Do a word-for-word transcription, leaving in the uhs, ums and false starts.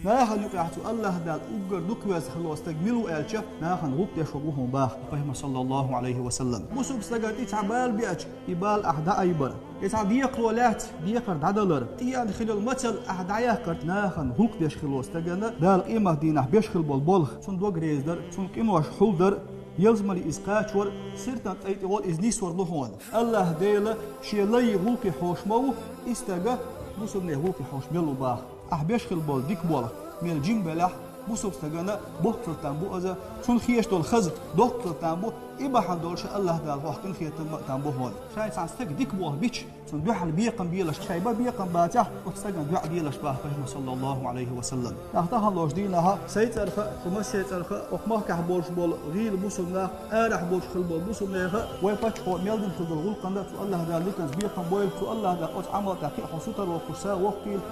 Нахана юкъехь цу АллахӀ Дала уггар дукха веза хилла стаг мила ву аьлча, нахана гӀуллакх деш ву хьуна баха Пайхамар, саллаллаху Ӏалайхи ва саллам. Бусулба стага тӀе цхьа бала беача, и бала ахь дӀаайбар. И цхьа декхаро лаьцна декхар дӀадалар. ТӀеяна хилла мацалла ахь дӀаяккхар, нахана гӀуллакх деш хилла стагана Дала къемат дийнахь беш хила болу болх, цунна дог реза дар, цунна къинош хьулдар, ялсамане иза кхачор, сиратан тӀай тӀе волу иза нисвар лу хьуна. АллахӀ Дела шен лай гӀуллакхе хьош ма ву, и стага бусулба нехан гӀуллакхе хьош мила ву баха. Ахь беш хила болу дика болх мел жима белахь, бусулба стагана боккхалла там бу иза, цунна хеташ долу хаза доккхалла там бу, и бахьана долуш АллахӀ Дала хьох къинхетам а там бу хьуна. Шайн цхьана стага дика болх бича, цунна дуьхьал бекхам белаш, шайн бан бекхам бацахь, оцу стагана дуьхьал делаш баха Пайхамар, саллаллаху Ӏалайхи ва саллам. Нах тахана лош дийнахьа, сайн цӀарах а, шу массеран цӀарах а, окху махкахь болуш болу гӀийла бусулба нах, арахь болуш хила болу бусулба нехан а, вай паччахьо мел дина хила долу гӀуллакхана цу АллахӀ Дала диканца бекхам бойла, цу АллахӀ Дала оцу Ӏамал тӀехь кхин а хьо сутара воккхуш са воккхийла.